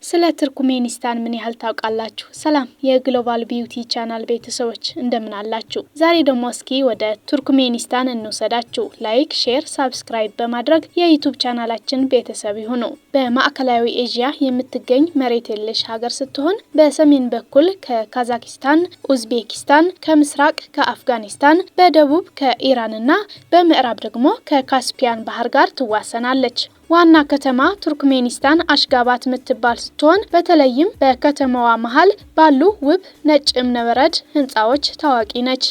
ስለ ቱርክሜኒስታን ምን ያህል ታውቃላችሁ? ሰላም የ Global Beauty Channel ቤተሰቦች፣ እንደምን አላችሁ? ዛሬ ደግሞ እስኪ ወደ ቱርክሜኒስታን እንውሰዳችሁ። Like፣ share፣ subscribe በማድረግ የ YouTube ቻናላችን ቤተሰብ ይሁኑ። በማዕከላዊ ኤዥያ የምትገኝ መሬት የለሽ ሀገር ስትሆን በሰሜን በኩል ከካዛኪስታን፣ ኡዝቤኪስታን፣ ከምስራቅ ከአፍጋኒስታን፣ በደቡብ ከኢራንና በምዕራብ ደግሞ ከካስፒያን ባህር ጋር ትዋሰናለች። ዋና ከተማ ቱርክሜኒስታን አሽጋባት የምትባል ስትሆን በተለይም በከተማዋ መሀል ባሉ ውብ ነጭ እብነበረድ ህንፃዎች ታዋቂ ነች።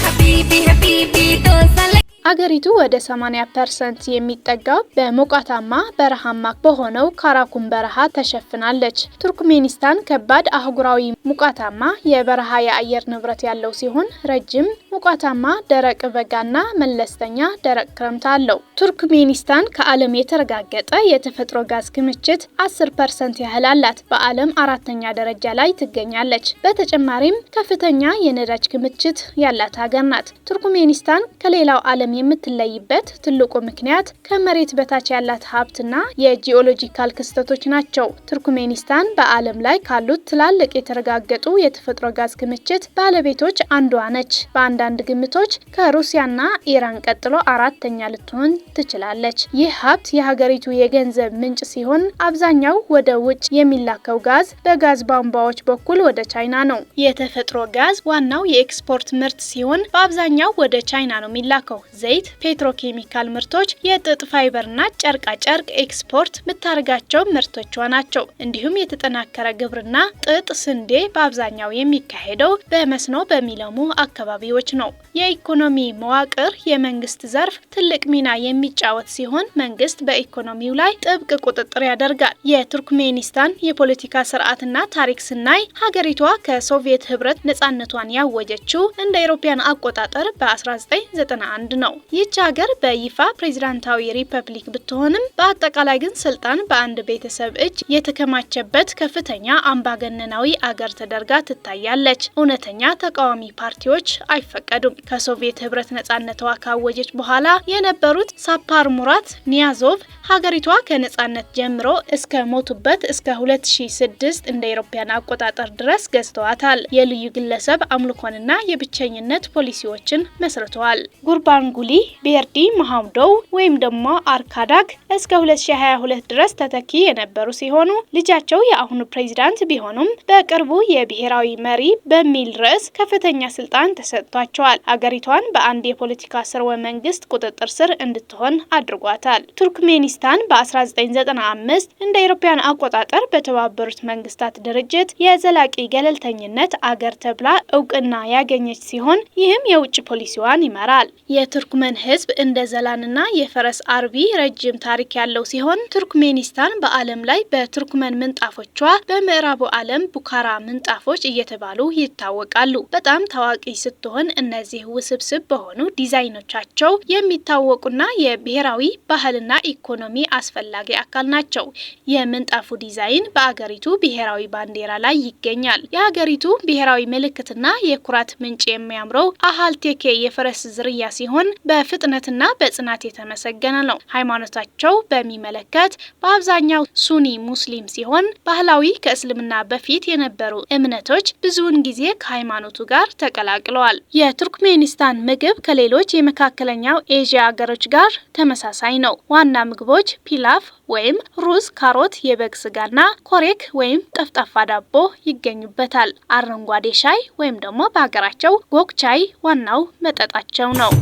حبيبي حبيبي توصل. አገሪቱ ወደ 80% የሚጠጋው በሞቃታማ በረሃማ በሆነው ካራኩም በረሃ ተሸፍናለች። ቱርክሜኒስታን ከባድ አህጉራዊ ሞቃታማ የበረሃ የአየር ንብረት ያለው ሲሆን ረጅም ሞቃታማ ደረቅ በጋና መለስተኛ ደረቅ ክረምት አለው። ቱርክሜኒስታን ከዓለም የተረጋገጠ የተፈጥሮ ጋዝ ክምችት 10% ያህል አላት። በዓለም አራተኛ ደረጃ ላይ ትገኛለች። በተጨማሪም ከፍተኛ የነዳጅ ክምችት ያላት ሀገር ናት። ቱርክሜኒስታን ከሌላው ዓለም የምትለይበት ትልቁ ምክንያት ከመሬት በታች ያላት ሀብትና የ geological ክስተቶች ናቸው። ቱርክሜኒስታን በዓለም ላይ ካሉት ትላልቅ የተረጋገጡ የተፈጥሮ ጋዝ ክምችት ባለቤቶች አንዷ ነች። በአንዳንድ ግምቶች ከሩሲያና ኢራን ቀጥሎ አራተኛ ልትሆን ትችላለች። ይህ ሀብት የሀገሪቱ የገንዘብ ምንጭ ሲሆን አብዛኛው ወደ ውጭ የሚላከው ጋዝ በጋዝ ቧንቧዎች በኩል ወደ ቻይና ነው። የተፈጥሮ ጋዝ ዋናው የኤክስፖርት ምርት ሲሆን በአብዛኛው ወደ ቻይና ነው የሚላከው። ዘይት፣ ፔትሮኬሚካል ምርቶች፣ የጥጥ ፋይበርና ጨርቃ ጨርቅ ኤክስፖርት የምታደርጋቸው ምርቶቿ ናቸው። እንዲሁም የተጠናከረ ግብርና፣ ጥጥ፣ ስንዴ በአብዛኛው የሚካሄደው በመስኖ በሚለሙ አካባቢዎች ነው። የኢኮኖሚ መዋቅር የመንግስት ዘርፍ ትልቅ ሚና የሚጫወት ሲሆን መንግስት በኢኮኖሚው ላይ ጥብቅ ቁጥጥር ያደርጋል። የቱርክሜኒስታን የፖለቲካ ስርዓትና ታሪክ ስናይ ሀገሪቷ ከሶቪየት ህብረት ነጻነቷን ያወጀችው እንደ አውሮፓውያን አቆጣጠር በ1991 ነው። ይህች ሀገር በይፋ ፕሬዚዳንታዊ ሪፐብሊክ ብትሆንም በአጠቃላይ ግን ስልጣን በአንድ ቤተሰብ እጅ የተከማቸበት ከፍተኛ አምባገነናዊ አገር ተደርጋ ትታያለች። እውነተኛ ተቃዋሚ ፓርቲዎች አይፈቀዱም። ከሶቪየት ህብረት ነጻነቷ ካወጀች በኋላ የነበሩት ሳፓር ሙራት ኒያዞቭ ሀገሪቷ ከነጻነት ጀምሮ እስከ ሞቱበት እስከ 2006 እንደ አውሮፓውያን አቆጣጠር ድረስ ገዝተዋታል። የልዩ ግለሰብ አምልኮንና የብቸኝነት ፖሊሲዎችን መስርተዋል። ጉርባንጉሊ ቤርዲ መሐምዶው ወይም ደግሞ አርካዳግ እስከ 2022 ድረስ ተተኪ የነበሩ ሲሆኑ ልጃቸው የአሁኑ ፕሬዚዳንት ቢሆኑም በቅርቡ የብሔራዊ መሪ በሚል ርዕስ ከፍተኛ ስልጣን ተሰጥቷቸዋል። አገሪቷን በአንድ የፖለቲካ ስርወ መንግስት ቁጥጥር ስር እንድትሆን አድርጓታል። ቱርክሜኒስታን በ1995 እንደ አውሮፓውያን አቆጣጠር በተባበሩት መንግስታት ድርጅት የዘላቂ ገለልተኝነት አገር ተብላ እውቅና ያገኘች ሲሆን ይህም የውጭ ፖሊሲዋን ይመራል። የቱርክመን ህዝብ እንደ ዘላንና የፈረስ አርቢ ረጅም ታሪክ ያለው ሲሆን ቱርክሜኒስታን በዓለም ላይ በቱርክመን ምንጣፎቿ፣ በምዕራቡ ዓለም ቡካራ ምንጣፎች እየተባሉ ይታወቃሉ፣ በጣም ታዋቂ ስትሆን እነዚህ ውስብስብ በሆኑ ዲዛይኖቻቸው የሚታወቁና የብሔራዊ ባህልና ኢኮኖሚ አስፈላጊ አካል ናቸው። የምንጣፉ ዲዛይን በአገሪቱ ብሔራዊ ባንዲራ ላይ ይገኛል። የሀገሪቱ ብሔራዊ ምልክትና የኩራት ምንጭ የሚያምረው አሃል ቴኬ የፈረስ ዝርያ ሲሆን በፍጥነትና በጽናት የተመሰገነ ነው። ሃይማኖታቸው በሚመለከት በአብዛኛው ሱኒ ሙስሊም ሲሆን ባህላዊ ከእስልምና በፊት የነበሩ እምነቶች ብዙውን ጊዜ ከሃይማኖቱ ጋር ተቀላቅለዋል። የቱርክሜኒስታን ምግብ ከሌሎች የመካከለኛው ኤዥያ አገሮች ጋር ተመሳሳይ ነው። ዋና ምግቦች ፒላፍ ወይም ሩዝ፣ ካሮት፣ የበግ ስጋና ኮሬክ ወይም ጠፍጣፋ ዳቦ ይገኙበታል። አረንጓዴ ሻይ ወይም ደግሞ በሀገራቸው ጎክ ቻይ ዋናው መጠጣቸው ነው።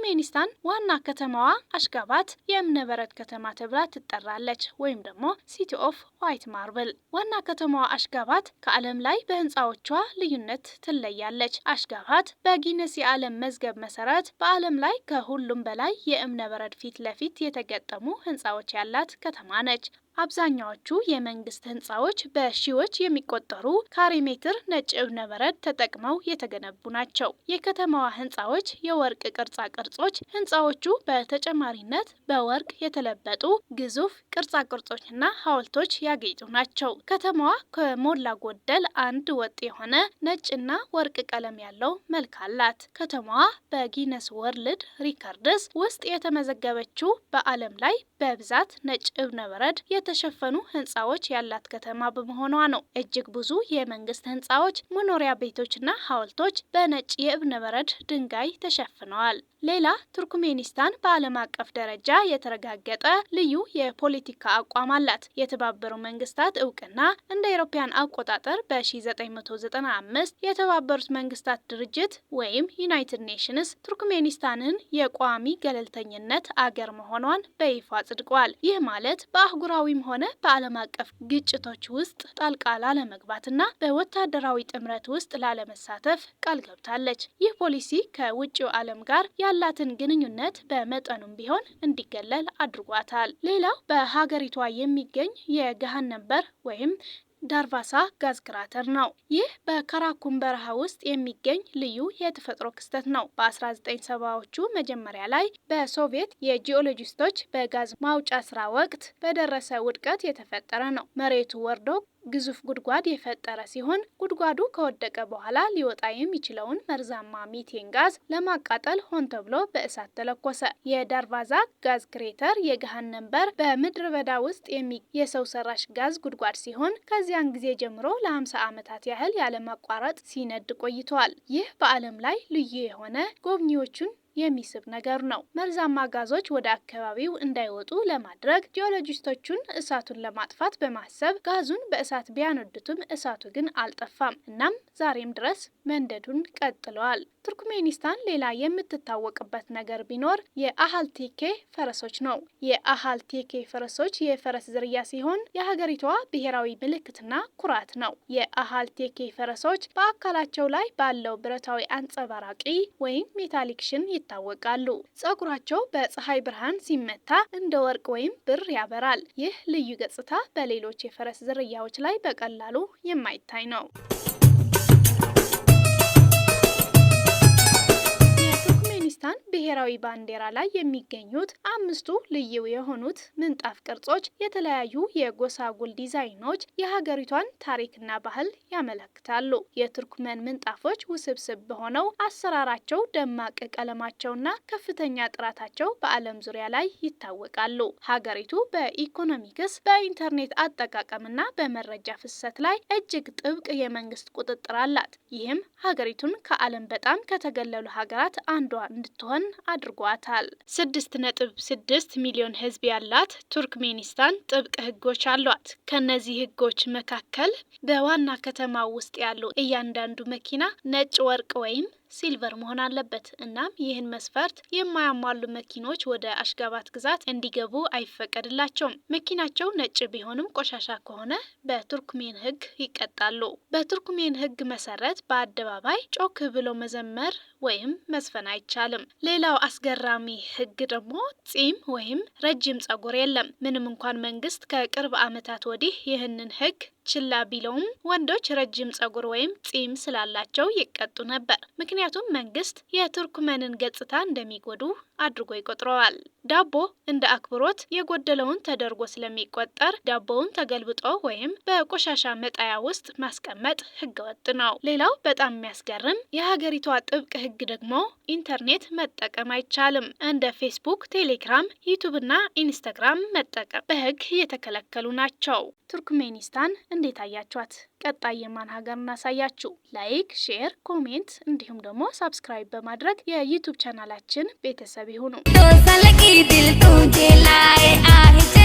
ቱርክሜኒስታን ዋና ከተማዋ አሽጋባት የእብነበረድ ከተማ ተብላ ትጠራለች፣ ወይም ደግሞ City of White Marble። ዋና ከተማዋ አሽጋባት ከዓለም ላይ በህንፃዎቿ ልዩነት ትለያለች። አሽጋባት በጊነስ የዓለም መዝገብ መሰረት በዓለም ላይ ከሁሉም በላይ የእብነበረድ ፊት ለፊት የተገጠሙ ህንፃዎች ያላት ከተማ ነች። አብዛኛዎቹ የመንግስት ህንፃዎች በሺዎች የሚቆጠሩ ካሬ ሜትር ነጭ እብነበረድ ተጠቅመው የተገነቡ ናቸው። የከተማዋ ህንፃዎች የወርቅ ቅርጻ ቅርጾች፣ ህንፃዎቹ በተጨማሪነት በወርቅ የተለበጡ ግዙፍ ቅርጻ ቅርጾችና ሐውልቶች ያጌጡ ናቸው። ከተማዋ ከሞላ ጎደል አንድ ወጥ የሆነ ነጭና ወርቅ ቀለም ያለው መልክ አላት። ከተማዋ በ Guinness World Records ውስጥ የተመዘገበችው በዓለም ላይ በብዛት ነጭ እብነበረድ የተሸፈኑ ህንፃዎች ያላት ከተማ በመሆኗ ነው። እጅግ ብዙ የመንግስት ህንፃዎች፣ መኖሪያ ቤቶችና ሐውልቶች በነጭ የእብነበረድ ድንጋይ ተሸፍነዋል። ሌላ ቱርክሜኒስታን በዓለም አቀፍ ደረጃ የተረጋገጠ ልዩ የፖለቲካ አቋም አላት። የተባበሩ መንግስታት እውቅና እንደ አውሮፓውያን አቆጣጠር በ1995 የተባበሩት መንግስታት ድርጅት ወይም United Nations ቱርክሜኒስታንን የቋሚ ገለልተኝነት አገር መሆኗን በይፋ አጽድቋል። ይህ ማለት በአህጉራዊም ሆነ በዓለም አቀፍ ግጭቶች ውስጥ ጣልቃ ላለመግባትና በወታደራዊ ጥምረት ውስጥ ላለመሳተፍ ቃል ገብታለች። ይህ ፖሊሲ ከውጭው ዓለም ጋር ያላትን ግንኙነት በመጠኑም ቢሆን እንዲገለል አድርጓታል። ሌላው በሀገሪቷ የሚገኝ የገሃነም በር ወይም ዳርቫሳ gas crater ነው። ይህ በካራኩም በረሃ ውስጥ የሚገኝ ልዩ የተፈጥሮ ክስተት ነው። በ1970ዎቹ መጀመሪያ ላይ በሶቪየት የጂኦሎጂስቶች በጋዝ ማውጫ ስራ ወቅት በደረሰ ውድቀት የተፈጠረ ነው። መሬቱ ወርዶ ግዙፍ ጉድጓድ የፈጠረ ሲሆን ጉድጓዱ ከወደቀ በኋላ ሊወጣ የሚችለውን መርዛማ ሚቴን ጋዝ ለማቃጠል ሆን ተብሎ በእሳት ተለኮሰ። የዳርቫዛ gas crater የገሃነም በር በምድረ በዳ ውስጥ የሰው ሰራሽ ጋዝ ጉድጓድ ሲሆን ከዚያን ጊዜ ጀምሮ ለ50 ዓመታት ያህል ያለማቋረጥ ሲነድ ቆይቷል። ይህ በዓለም ላይ ልዩ የሆነ ጎብኚዎቹን የሚስብ ነገር ነው። መርዛማ ጋዞች ወደ አካባቢው እንዳይወጡ ለማድረግ ጂኦሎጂስቶቹን እሳቱን ለማጥፋት በማሰብ ጋዙን በእሳት ቢያነዱትም እሳቱ ግን አልጠፋም። እናም ዛሬም ድረስ መንደዱን ቀጥለዋል። ቱርክሜኒስታን ሌላ የምትታወቅበት ነገር ቢኖር የአሃልቴኬ ፈረሶች ነው። የአሃልቴኬ ፈረሶች የፈረስ ዝርያ ሲሆን የሀገሪቷ ብሔራዊ ምልክትና ኩራት ነው። የአሃልቴኬ ፈረሶች በአካላቸው ላይ ባለው ብረታዊ አንጸባራቂ ወይም metallic sheen ይታወቃሉ። ጸጉራቸው በፀሐይ ብርሃን ሲመታ እንደ ወርቅ ወይም ብር ያበራል። ይህ ልዩ ገጽታ በሌሎች የፈረስ ዝርያዎች ላይ በቀላሉ የማይታይ ነው። የቱርክሜኒስታን ብሔራዊ ባንዲራ ላይ የሚገኙት አምስቱ ልዩ የሆኑት ምንጣፍ ቅርጾች፣ የተለያዩ የጎሳጉል ዲዛይኖች የሀገሪቷን ታሪክና ባህል ያመለክታሉ። የቱርክመን ምንጣፎች ውስብስብ በሆነው አሰራራቸው፣ ደማቅ ቀለማቸውና ከፍተኛ ጥራታቸው በዓለም ዙሪያ ላይ ይታወቃሉ። ሀገሪቱ በኢኮኖሚክስ፣ በኢንተርኔት አጠቃቀምና በመረጃ ፍሰት ላይ እጅግ ጥብቅ የመንግስት ቁጥጥር አላት። ይህም ሀገሪቱን ከዓለም በጣም ከተገለሉ ሀገራት አንዷ እንድትሆን አድርጓታል። 6.6 ሚሊዮን ሕዝብ ያላት ቱርክሜኒስታን ጥብቅ ሕጎች አሏት። ከነዚህ ሕጎች መካከል በዋና ከተማ ውስጥ ያሉ እያንዳንዱ መኪና ነጭ፣ ወርቅ ወይም silver መሆን አለበት። እናም ይህን መስፈርት የማያሟሉ መኪኖች ወደ አሽጋባት ግዛት እንዲገቡ አይፈቀድላቸውም። መኪናቸው ነጭ ቢሆንም ቆሻሻ ከሆነ በቱርክሜን ሕግ ይቀጣሉ። በቱርክሜን ሕግ መሰረት በአደባባይ ጮክ ብሎ መዘመር ወይም መዝፈን አይቻልም። ሌላው አስገራሚ ሕግ ደግሞ ጺም ወይም ረጅም ጸጉር የለም። ምንም እንኳን መንግስት ከቅርብ ዓመታት ወዲህ ይህንን ሕግ ችላ ቢለውም ወንዶች ረጅም ጸጉር ወይም ጺም ስላላቸው ይቀጡ ነበር። ምክንያቱም መንግስት የቱርክመንን ገጽታ እንደሚጎዱ አድርጎ ይቆጥረዋል። ዳቦ እንደ አክብሮት የጎደለውን ተደርጎ ስለሚቆጠር ዳቦውን ተገልብጦ ወይም በቆሻሻ መጣያ ውስጥ ማስቀመጥ ህገወጥ ነው። ሌላው በጣም የሚያስገርም የሀገሪቷ ጥብቅ ህግ ደግሞ ኢንተርኔት መጠቀም አይቻልም። እንደ ፌስቡክ፣ ቴሌግራም፣ ዩቱብ እና ኢንስታግራም መጠቀም በህግ የተከለከሉ ናቸው። ቱርክሜኒስታን እንዴት አያችኋት? ቀጣይ የማን ሀገር እናሳያችሁ? Like፣ share፣ comment እንዲሁም ደግሞ subscribe በማድረግ የ YouTube ቻናላችን ቤተሰብ ይሁኑ። दो साल की दिल तुझे लाए आहे।